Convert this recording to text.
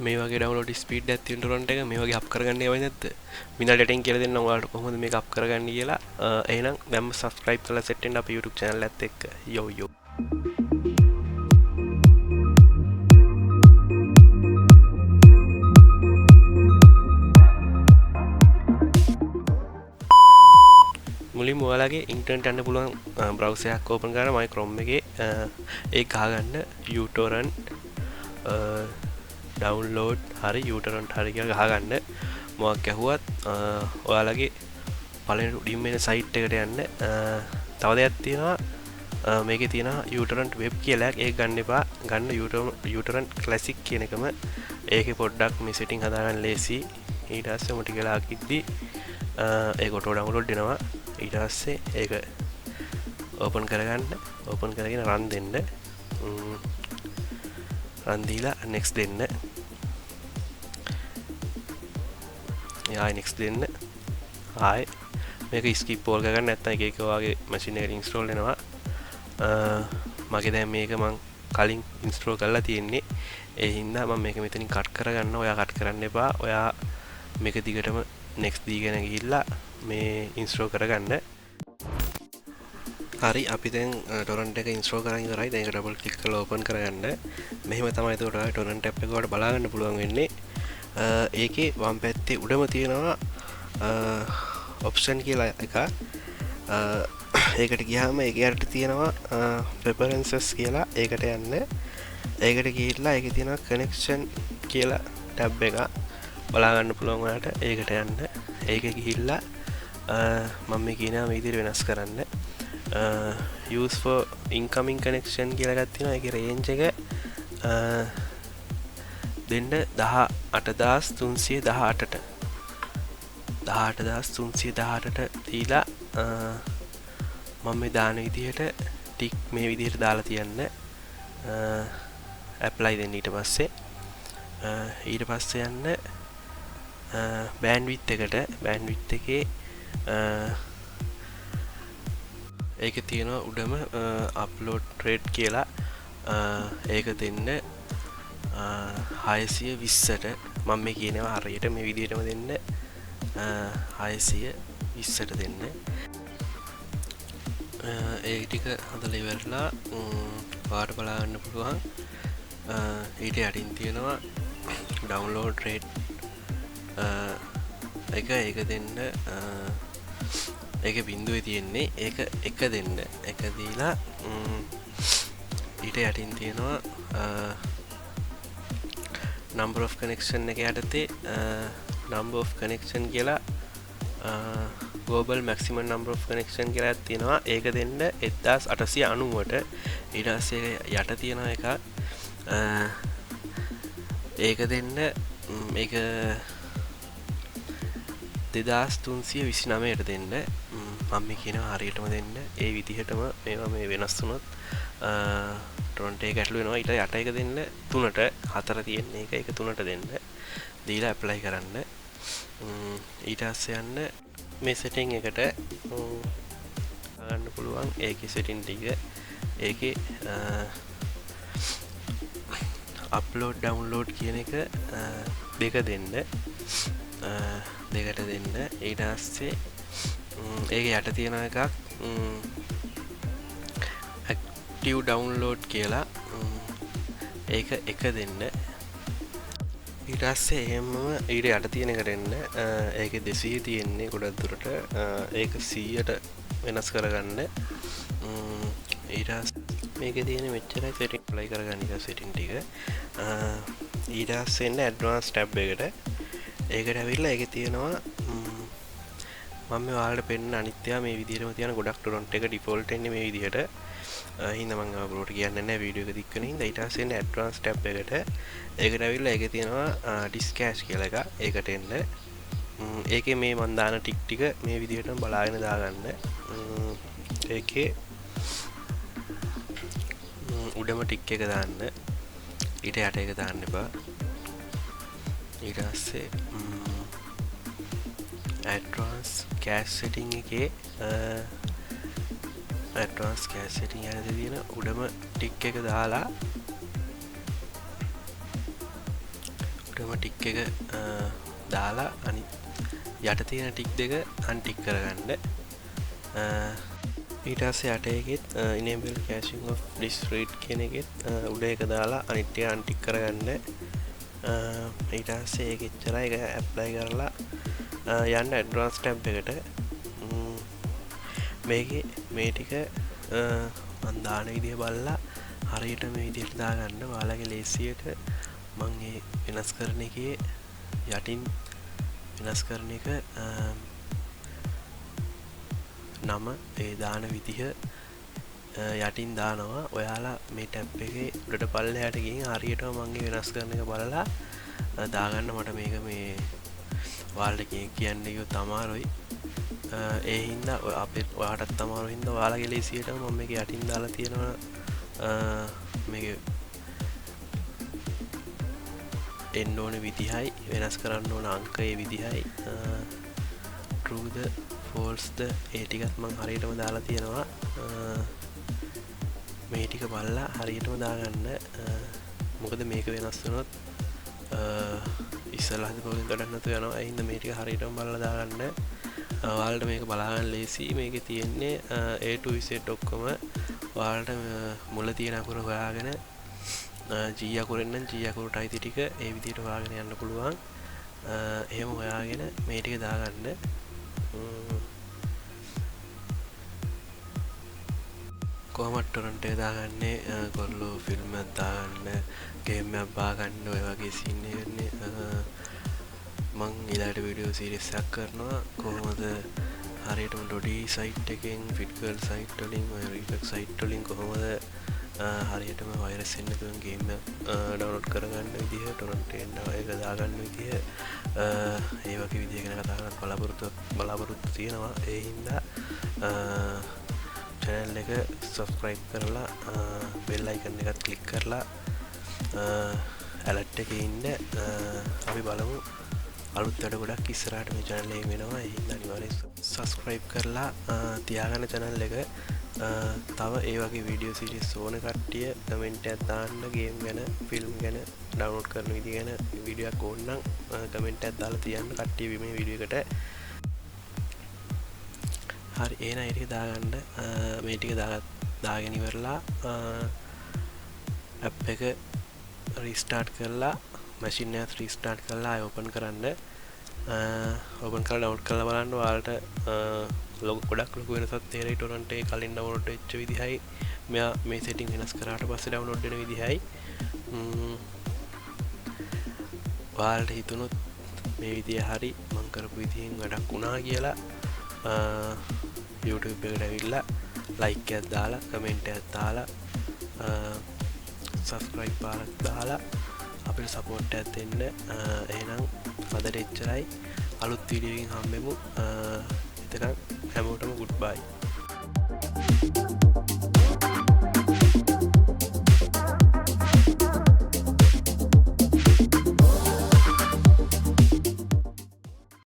මේ වගේ download speed එකක් තියෙන ටොරන්ට් එක මේ වගේ අප් කරගන්න ඒවයි නැද්ද? විනාඩි 8න් කියලා දෙන්නම් ඔයාලට කොහොමද මේක අප් කරගන්නේ කියලා. එහෙනම් දැන්ම සබ්ස්ක්‍රයිබ් කරලා සෙට් වෙන්න අපේ YouTube channel එකත් එක්ක. යෝ යෝ. මුලින්ම ඔයාලගේ ඉන්ටර්නෙට් යන්න පුළුවන් බ්‍රවුසර් එකක් ඕපන් කරලා මයි Chrome එකේ ඒක ගහගන්න uTorrent ඩවුන්ලෝඩ් හරි uTorrent හරි කියලා ගහගන්න. මොකක් ඇහුවත් ඔයාලගේ පළවෙනි උඩින්ම එන සයිට් එකට යන්න. තව දෙයක් තියෙනවා, මේකේ තියෙනවා uTorrent web කියලා එකක්. ඒක ගන්න එපා. ගන්න uTorrent classic කියන එකම. ඒකේ පොඩ්ඩක් මේ සෙටින් හදාගන්න ලේසි. ඊට පස්සේ මොටි කියලා ආකිද්දි ඒක ඔටෝ ඩවුන්ලෝඩ් වෙනවා. ඊට පස්සේ ඒක ඕපන් කරගන්න. ඕපන් කරගෙන රන් දෙන්න. රන් දීලා නෙක්ස්ට් දෙන්න. ආයෙ නෙක්ස්ට් දෙන්න. ආයෙ මේක ස්කිප් ඕල් කරගන්න, නැත්නම් එක එක ඔයාගේ මැෂින් එකට ඉන්ස්ටෝල් වෙනවා. මගේ දැන් මේක මං කලින් ඉන්ස්ටෝල් කරලා තියෙන්නේ. ඒ හින්දා මම මේක මෙතනින් කට් කරගන්න. ඔයා කට් කරන්න එපා. ඔයා මේක දිගටම නෙක්ස්ට් දීගෙන ගිහිල්ලා මේ ඉන්ස්ටෝල් කරගන්න. හරි, අපි දැන් ටොරන්ට් එක ඉන්ස්ටෝල් කරන් ඉවරයි. දැන් ඒක ඩබල් ක්ලික් කරලා ඕපන් කරගන්න. මෙහෙම තමයි එතකොට ඔයාලා ටොරන්ට් ඇප් එක ඔයාලට බලා ගන්න පුළුවන් වෙන්නේ. ඒකේ වම් පැත්තේ උඩම තියෙනවා ඔප්ෂන් කියලා එකක්. ඒකට ගියාම ඒක යටට තියෙනවා ප්‍රෙෆරන්සස් කියලා. ඒකට යන්න. ඒකට ගිහිල්ලා ඒකේ තියෙනවා කනෙක්ෂන් කියලා ටැබ් එකක් බලා ගන්න පුළුවන් ඔයාලට. ඒකට යන්න. ඒක ගිහිල්ලා මම මේ කියනවා මේ විදිහට වෙනස් කරන්න. Use for incoming connection කියලා එකක් තියෙනවා. ඒකේ රේන්ජ් එක දෙන්න 18318ට. 18318ට දීලා මම මේ දාන විදිහට ටික් මේ විදිහට දාලා තියන්න. ඇප්ලයි දෙන්න ඊට පස්සේ. ඊට පස්සේ යන්න බෑන්ඩ්විඩ්ත් එකට. බෑන්ඩ්විඩ්ත් එකේ ඒක තියෙනවා උඩම අප්ලෝඩ් රේට් කියලා. ඒක දෙන්න 620ට. මම මේ කියනවා හරියට මේ විදිහටම දෙන්න. 620ට දෙන්න. ඒ ටික හදලා ඉවරලා ඔයාලට බලා ගන්න පුළුවන්. ඊට යටින් තියෙනවා ඩවුන්ලෝඩ් රේට් එක. ඒක දෙන්න ඒක බිඳුවේ තියෙන්නේ. ඒක එක දෙන්න. එක දීලා ඊට යටින් තියෙනවා number of connection එක යටතේ number of connection කියලා global maximum number of connection කියලා එකක් තියෙනවා. ඒක දෙන්න 1890ට. ඊට පස්සේ යට තියෙන එකක් ඒක දෙන්න ඒක 2329ට දෙන්න. මම මේ කියනවා හරියටම දෙන්න. ඒ විදිහටම මේවා මේ වෙනස් වුණොත් ටොරන්ට් එක ගැටලු වෙනවා. ඊට යට එක දෙන්න 3ට, 4 තියෙන එක, ඒක 3ට දෙන්න. දීලා ඇප්ලයි කරන්න. ඊට පස්සේ යන්න මේ සෙටින් එකට ගන්න පුළුවන්. ඒකේ සෙටින් ටික ඒකේ අප්ලෝඩ් ඩවුන්ලෝඩ් කියන එක දෙක දෙන්න. දෙකට දෙන්න. ඊට පස්සේ ඒක යට තියෙන එකක් ඇක්ටිව් ඩවුන්ලෝඩ් කියලා ඒක එක දෙන්න. ඊට පස්සේ එහෙමම ඊට යට තියෙන එකට එන්න. ඒකේ 200 තියෙන්නේ ගොඩක් දුරට. ඒක 100ට වෙනස් කරගන්න. ඊට පස්සේ මේකේ තියෙන මෙච්චරයි සෙටින් ඇප්ලයි කරගන්න ඊට සෙටින් ටික. ඊට පස්සේ එන්න ඇඩ්වාන්ස් ටැබ් එකට. ඒකට ඇවිල්ලා ඒකේ තියෙනවා මම මේ ඔයාලට පෙන්න අනිත් ඒවා මේ විදිහටම තියෙන ගොඩක් ටොරන්ට් එක ඩිෆෝල්ට් එන්නේ මේ විදිහට. හින්දා මම ඔයාලට කියන්නේ නැහැ වීඩියෝ එක දික් වෙන හින්දා. ඊට පස්සේ එන්න ඇඩ්වාන්ස් ටැබ් එකට. ඒකට ඇවිල්ලා ඒකේ තියෙනවා ඩිස්ක් කෑෂ් කියලා එකක්. ඒකට එන්න. ඒකේ මේ මං දාන ටික් ටික මේ විදිහටම බලාගෙන දාගන්න. ඒකේ උඩම ටික් එක දාන්න. ඊට යට එක දාන්න එපා. ඊට පස්සේ ඇඩ්වාන්ස් කෑෂ් සෙටින් එකේ ඇඩ්වාන්ස් කෑෂ් සෙටින් යටතේ තියෙන උඩම ටික් එක දාලා උඩම ටික් එක දාලා අනිත් යට තියෙන ටික් දෙක අන්ටික් කරගන්න. ඊට පස්සේ යට එකෙත් enable caching of disk read කියන එකෙත් උඩ එක දාලා අනිත් ටික අන්ටික් කරගන්න. ඊට පස්සේ ඒක එච්චරයි. ඒක ඇප්ලයි කරලා යන්න ඇඩ්වාන්ස් ටැබ් එකට. මේකේ මේ ටික මං දාන විදිය බලලා හරියට මේ විදියට දාගන්න. ඔයාලගේ ලේසියට මං ඒ වෙනස් කරන එකේ යටින් වෙනස් කරන එක නම ඒ දාන විදිහ යටින් දානවා. ඔයාලා මේ ටැබ් එකේ උඩට පල්ලෙහාට ගිහින් හරියටම මං ඒ වෙනස් කරන එක බලලා දාගන්න. මට මේක මේ ඔයාලට කියන්න ගියොත් අමාරුයි. ඒ හින්දා අපේ ඔයාටත් අමාරු හින්දා ඔයාලගේ ලේසියටම මම මේක යටින් දාලා තියෙනවා. මේක එන්න ඕන විදිහයි වෙනස් කරන්න ඕන අංක ඒ විදිහයි ට්‍රූද ෆෝල්ස්ද ඒ ටිකත් මං හරියටම දාලා තියෙනවා. මේ ටික බලලා හරියටම දාගන්න. මොකද මේක වෙනස් වුණොත් ඉස්සෙල්ලා හදපු එකෙන් වැඩක් නැතුව යනවා. ඒ හින්දා මේ ටික හරියටම බලලා දාගන්න. ඔයාලට මේක බලාගන්න ලේසි. මේකේ තියෙන්නේ A to Z ඔක්කොම ඔයාලට මුල තියෙන අකුර හොයාගෙන G අකුරෙන් නම් G අකුරට අයිති ටික ඒ විදිහට හොයාගෙන යන්න පුළුවන්. එහෙම හොයාගෙන මේ ටික දාගන්න. කොහොමද ටොරන්ට් එක දාගන්නේ? කොල්ලෝ ෆිල්ම් එකක් දාගන්න, ගේම් එකක් බාගන්න ඔය වගේ සීන් එකනේ. මං ඊළඟට වීඩියෝ සීරීස් එකක් කරනවා කොහොමද හරියටම ඩොඩි සයිට් එකෙන් ෆිට්ගර්ල් සයිට් වලින් ඔය රීෆෙක්ස් සයිට් වලින් කොහොමද හරියටම වෛරස් එන්නේ නැතුව ගේම් එක ඩවුන්ලෝඩ් කරගන්න විදිහ, ටොරන්ට් එකෙන් ඒක දාගන්න විදිහ, ඒ වගේ විදිහ ගැන කතා කරන්න බලාපොරොත්තු තියෙනවා. ඒ හින්දා චැනල් එක සබ්ස්ක්‍රයිබ් කරලා බෙල් අයිකන් එකත් ක්ලික් කරලා ඇලර්ට් එකේ ඉන්න. අපි බලමු අලුත් වැඩ ගොඩක් ඉස්සරහට මේ චැනල් එකෙන් වෙනවා. ඒ හින්දා අනිවාර්යෙන් සබ්ස්ක්‍රයිබ් කරලා තියාගන්න චැනල් එක. තව ඒ වගේ වීඩියෝ සීරීස් ඕන කට්ටිය කමෙන්ට් එකක් දාන්න. ගේම් ගැන, ෆිල්ම් ගැන, ඩවුන්ලෝඩ් කරන විදිය ගැන වීඩියෝ එකක් ඕන නම් කමෙන්ට් එකක් දාලා තියන්න කට්ටිය මේ වීඩියෝ එකට. හරි, එහෙනම් ඒ ටික දාගන්න. මේ ටික දාගෙන ඉවරලා ඇප් එක රීස්ටාර්ට් කරලා මැෂින් එකත් රීස්ටාර්ට් කරලා ආයෙ ඕපන් කරන්න. ඕපන් කරලා ඩවුන්ලෝඩ් කරලා බලන්න. ඔයාලට ගොඩක් ලොකු වෙනසක් තේරෙයි. ටොරන්ට් එකේ කලින් ඩවුන්ලෝඩ් වෙච්ච විදිහයි මෙයා මේ සෙටින් වෙනස් කරාට පස්සේ ඩවුන්ලෝඩ් වෙන විදිහයි. ඔයාලට හිතුනොත් මේ විදිය හරි මං කරපු විදිහෙන් වැඩක් වුණා කියලා YouTube එකට ඇවිල්ලා ලයික් එකක් දාලා කමෙන්ට් එකක් දාලා සබ්ස්ක්‍රයිබ් පාරක් දාලා අපිට සපෝට් එකක් දෙන්න. එහෙනම් අදට එච්චරයි. අලුත් වීඩියෝ එකකින් හම්බෙමු. එතකන් හැමෝටම ගුඩ් බයි.